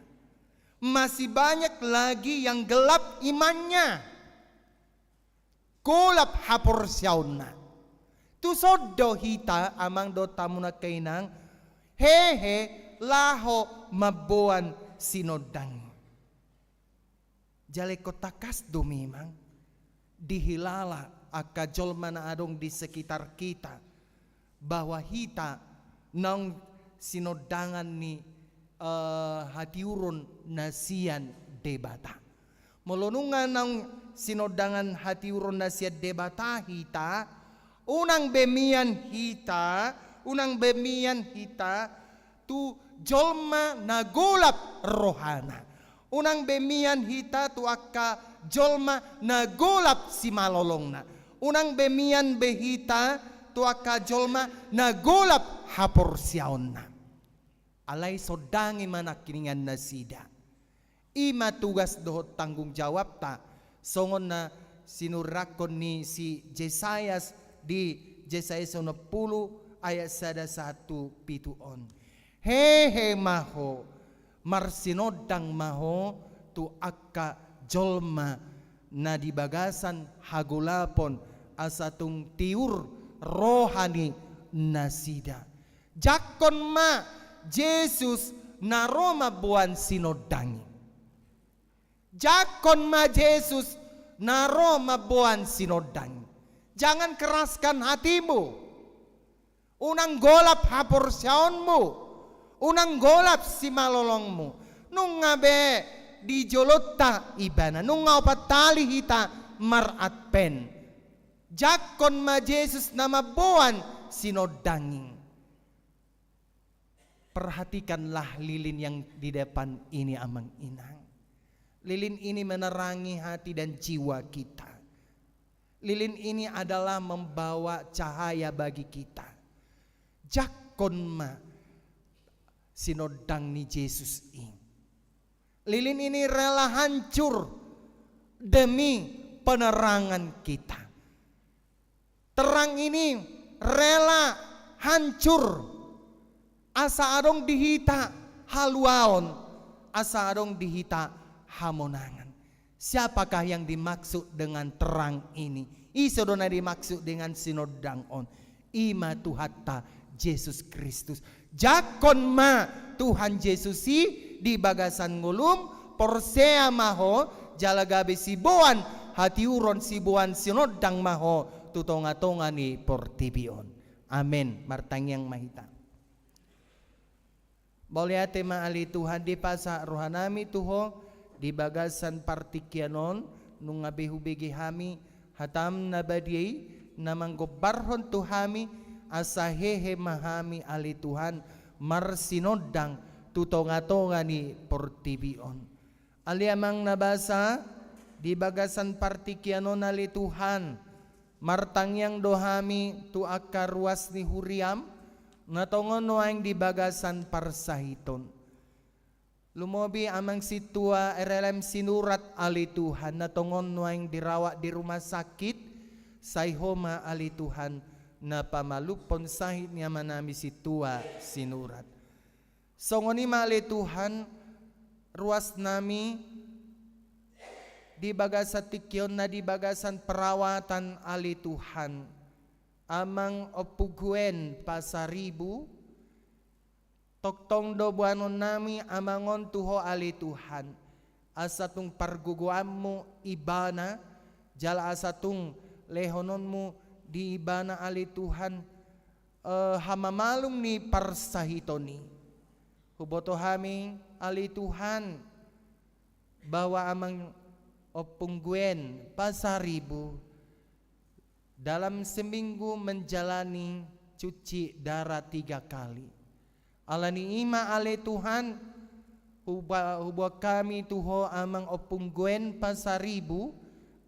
Masih banyak lagi yang gelap imannya. Golap haporseaonna. Tuson do hita amang dohot hamu nangkiningan, hehe laho mamboan sinondang. Jala ingkon tangkas do memang dihilala angka jolma na adong di sekitar kita, bahwa hita naung sinondangan ni, eh, hatiuron na sian Debata. Molo nunga naung sinondangan hatiuron na sian Debata hita, unang be mian hita, unang be mian hita tu jolma na golap rohana. Unang be mian hita tu angka jolma na golap simalolongna. Unang be mian be hita tu angka jolma na golap haporseaonna. Alai sondangi ma nangkiningan nasida. I ma tugas dohot tanggung jawabta, songon na sinurathon ni si Jesayas di Jesayas onom pulu ayat sada sahat tu pitu on. Hehe ma ho, marsinondang ma ho tu angka jolma na di bagasan hagolapon, asa tung tiur roha ni nasida. Jangkon ma Jesus na ro mamboan sinondang i. Jangkon ma Jesus na ro mamboan sinondang i. Jangan keraskan hatimu. Unang golap haporseaonmu. Unang golap simalolongmu. Nunga be di jolonta ibana. Nunga opat hali hita mar-Advent. Jangkon ma Jesus na mamboan sinondang i. Perhatikanlah lilin yang di depan ini, Amang Inang. Lilin ini menerangi hati dan jiwa kita. Lilin ini adalah membawa cahaya bagi kita. Jangkon ma sinondang ni Jesus i. Lilin ini rela hancur demi penerangan kita. Terang ini rela hancur asa adong di hita haluaon, asa adong di hita hamonangan. Siapakah yang dimaksud dengan terang ini? Ise do na dimaksud dengan sinondang on? I ma Tuhanta Jesus Kristus. Jangkon ma Tuhan Jesus i di bagasan ngolum, porsea ma ho, jala gabe siboan hatiuron, siboan sinondang ma ho tu tonga-tonga ni portibi on. Amen. Martangiang ma hita. Mauliate ma ale Tuhan, dipasahat rohanami tu ho di bagasan partingkian on, nunga be hubege hami hatam na badia i, na manggombarhon tu hami, asa hehe ma hami ale Tuhan, marsinondang tu tonga-tonga ni portibi on. Ale Amang na basa, di bagasan partingkian on ale Tuhan, martangiang do hami tu angka ruas ni huriam, na tongon nuaeng di bagasan parsahiton. Lumobi Amang Sintua R L M Sinurat ale Tuhan, na tongon nuaeng dirawat di rumah sakit, sai ho ma ale Tuhan, na pamalumhon sahit ni amanami Sintua Sinurat. Songon i ma ale Tuhan, ruasnami di bagasan tingki on na di bagasan perawatan ale Tuhan, Amang Ompung Gwen Pasaribu, tongtong do boanonnami Amang on tu ho ale Tuhan, asa tung pargogoanmu ibana, jala asa tung lehononmu di ibana ale Tuhan, eh, hamamalum ni parsahiton i. Huboto hami ale Tuhan, bahwa Amang Ompung Gwen Pasaribu dalam seminggu menjalani cuci darah tiga kali. Alani i ma ale Tuhan, huba-, huboan hami tu ho Amang Ompung Gwen Pasaribu,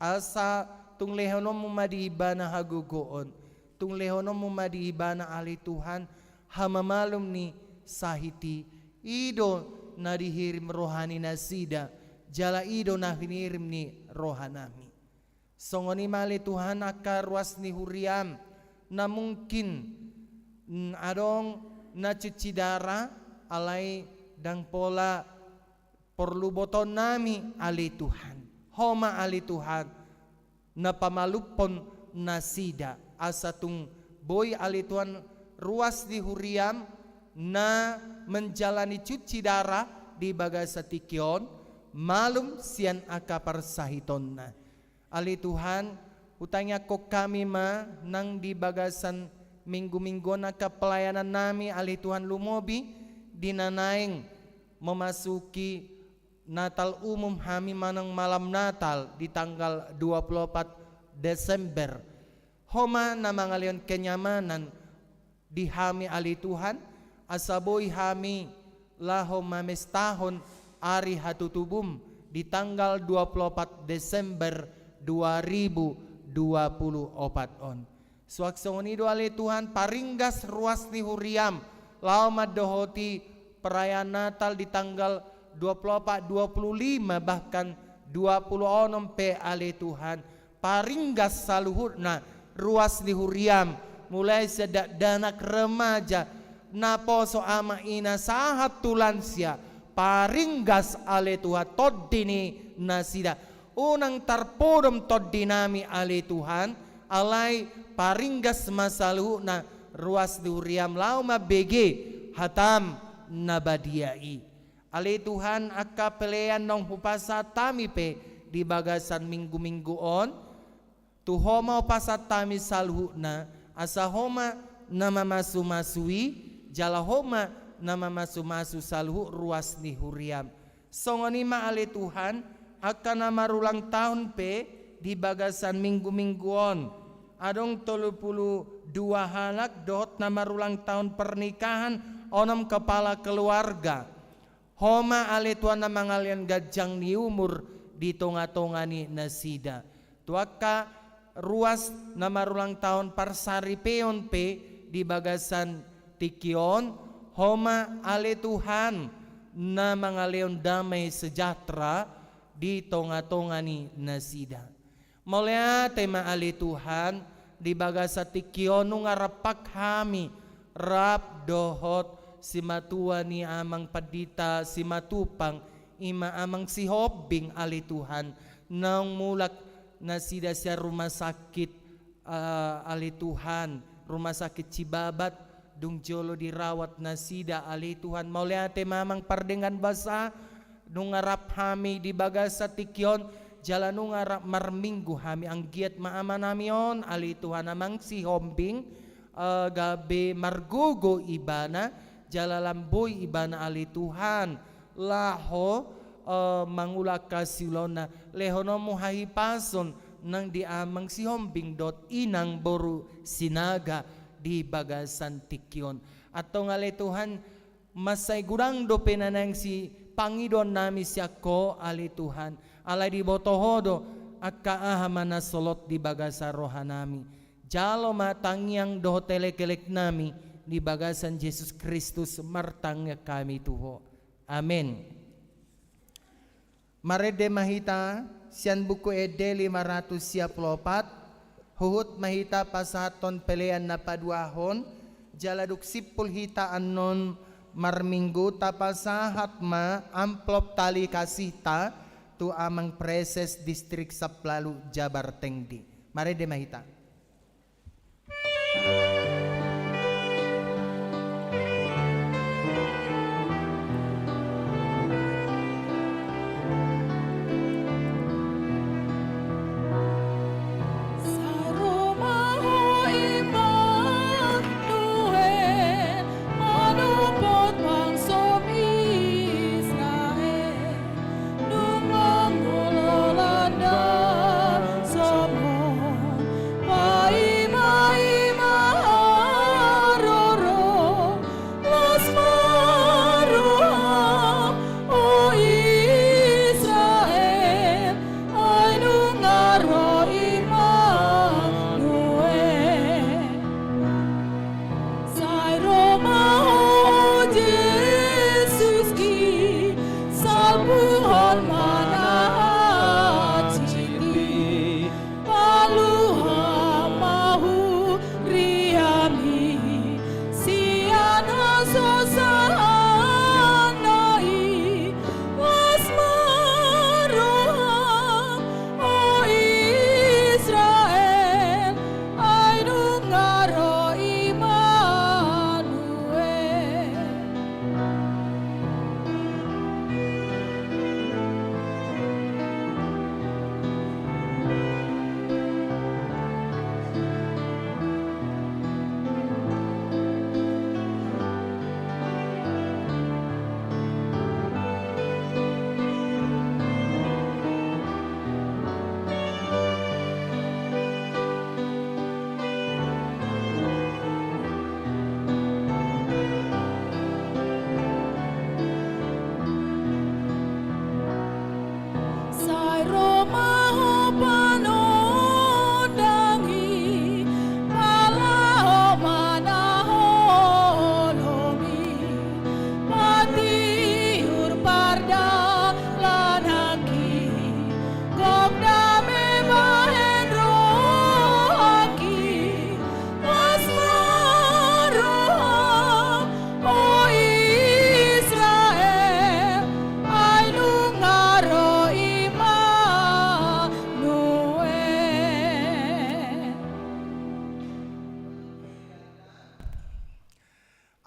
asa tung lehononmu ma di ibana hagogoon, tung lehononmu ma di ibana ale Tuhan, hamamalum ni sahit i. I do na dihirim roha ni nasida, jala i do na hinirim ni rohanami. Songon i ma ale Tuhan angka ruas ni huriam, na mungkin, mm, adong na cuci darah, alai ndang pola porlu botonnami ale Tuhan. Ho ma ale Tuhan, na pamalumhon nasida, asa tung boi ale Tuhan ruas ni huriam, na menjalani cuci darah di bagasan tingki on, malum sian angka parsahitonna. Ale Tuhan, hutangiangkon hami ma nang di bagasan minggu-minggu on angka pelayanan nami, ale Tuhan, lumobi di na naeng memasuki Natal umum hami manang malam Natal di tanggal dua puluh opat Desember. Ho ma na mangalehon kenyamanan di hami, ale Tuhan, asa boi hami laho mamestahon ari hatutubum di tanggal dua puluh opat Desember dua ribu dua puluh opat on. Suang songon i do, ale Tuhan, paringgas ruas ni huriam laho mandohoti perayaan Natal di tanggal dua puluh opat, dua puluh lima, bahkan dua puluh onom pe, ale Tuhan. Paringgas saluhutna ruas ni huriam, mulai sian dakdanak, remaja, naposo, ama, ina, sahat tu lansia. Paringgas, ale Tuhan, tondi ni nasida. Unang tarpodom tondi nami, ale Tuhan, alai paringgas ma saluhutna ruas ni huriam laho mambege hatam na badia i. Ale Tuhan, angka pelean naung hupasahat hami pe di bagasan minggu-minggu on, tu Ho ma hupasahat hami saluhutna, asa Ho ma na mamasu-masu i, jala Ho ma na mamasu-masu saluhut ruas ni huriam. Songon i ma, ale Tuhan, angka na marulang tahun pe di bagasan minggu-minggu on. Adong tolu pulu dua halak dohot na marulang tahun pernikahan, onom kepala keluarga. Ho ma, ale Tuhan, na mangalehon ganjang ni umur di tonga-tonga ni nasida. Tu angka ruas na marulang tahun parsaripeon pe di bagasan tingki on, Ho ma, ale Tuhan, na mangalehon damai sejahtera di tonga-tonga ni nasida. Mauliate ma, ale Tuhan, di bagasan tingki on nunga rap hami, rap dohot simatua ni Amang Pandita Simatupang, i ma Amang Sihombing, ale Tuhan, naung mulak nasida sian rumah sakit, eh, ale Tuhan, rumah sakit Cibabat, dung jolo dirawat nasida, ale Tuhan. Mauliate ma, Amang pardenggan basa, nunga rap hami di bagasan tingki on, jala nunga rap marminggu hami. Anggiat ma amanami on, ale Tuhan, Amang Sihombing, eh, gabe margogo ibana, jala lam boi ibana, ale Tuhan, laho, eh, mangula angka siulaonna. Lehononmu hahipason nang di Amang Sihombing dohot Inang boru Sinaga di bagasan tingki on. Antong, ale Tuhan, mansai godang dope na naeng sipangidoan nami sian Ho, ale Tuhan. Alai diboto Ho do angka aha ma na solot di bagasan roha nami. Jalo ma tangiang dohot elek-elek nami di bagasan Jesus Kristus, martangiang hami tu Ho. Amen. Marende ma hita sian Buku Ende lima ratus sia pulu opat, huhut ma hita pasahathon pelean na paduahon, jala dung simpul hita annon marminggu, tapasahat ma amplop tali kasihta tu Amang Praeses Distrik Saplalu Jabar Tengdi. Marende ma hita.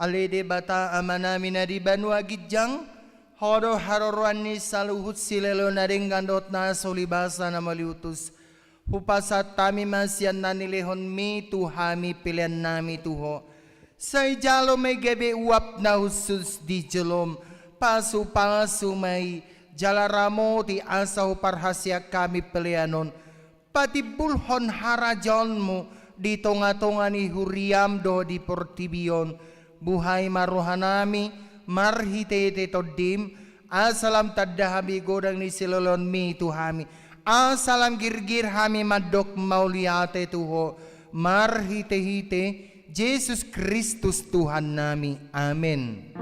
Ale Debata Amanami na di banua ginjang, Ho do haroroan ni saluhut silehon na denggan dohot na so ulibasa na mauliutus. Hupasahat hami ma sian na nilehonMi tu hami peleannami tu Ho. Sai jalo ma i gabe uap na hushus di jolom, pasupasu ma i, jala ramoti asa huparhaseang hami pelean on, patimbulhon harajaonMu di tongatonga ni huriaM dohot di portibi on. Buhai ma rohanami marhitehite TondiM, asa lam tanda hami godang ni silehonMi tu hami, asa lam girgir hami mandok mauliate tu Ho, marhitehite Jesus Kristus Tuhannami. Amen.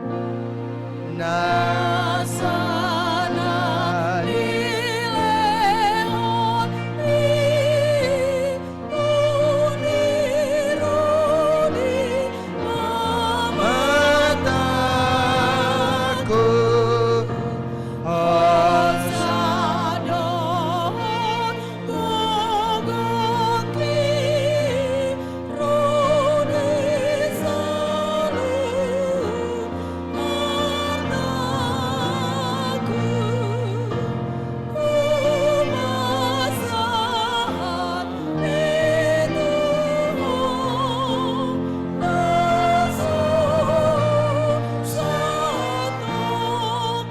Na sana nilehon ni uni rodi mamataku, hasa dohot gogoki ro di saluhut artaku. Hupasahat i tu Ho na so sahat on.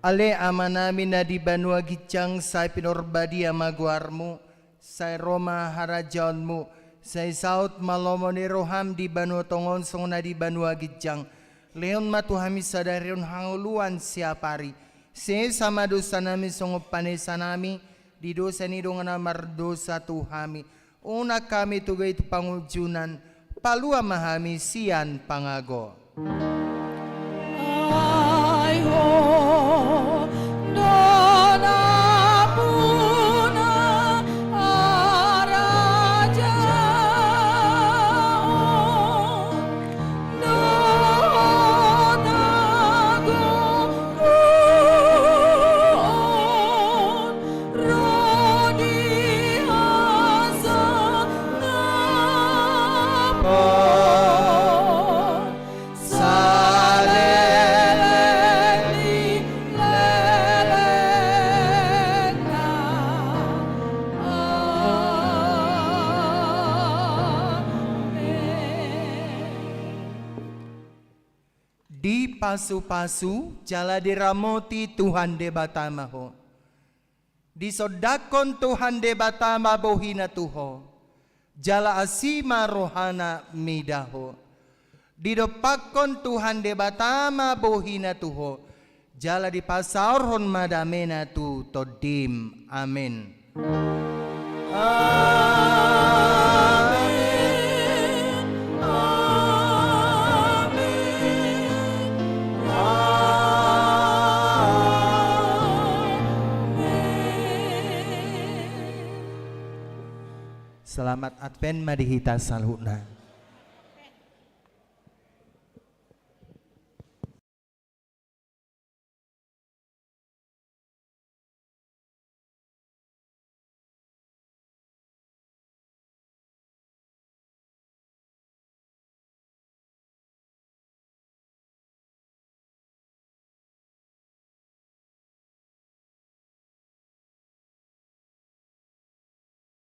Ale Amanami na di banua ginjang, sai pinarbadia ma goarMu, sai ro ma harajaonMu, sai saut ma lomo ni rohaM di banua tonga on songon na di banua ginjang. Lehon ma tu hami sadari on hangoluan siapari. Sesa ma dosanami songon panesanami di dosa ni dongan na mardosa tu hami. Unang hami tugi tu pangunjunan, palua ma hami sian pangago. Ai Ho do nampuna harajaon dohot hagogoon ro di hasangapon saleleng ni lelengna. Amen. Dipasupasu jala diramoti Tuhan Debata ma ho. Disondangkon Tuhan Debata ma bohiNa tu ho, jala asi ma rohaNa mida ho. Didompakkon Tuhan Debata ma bohiNa tu ho, jala dipasaorhon ma dameNa tu tondim. Amen. Amen. Amen. Amen. Selamat Advent ma di hita saluhutna.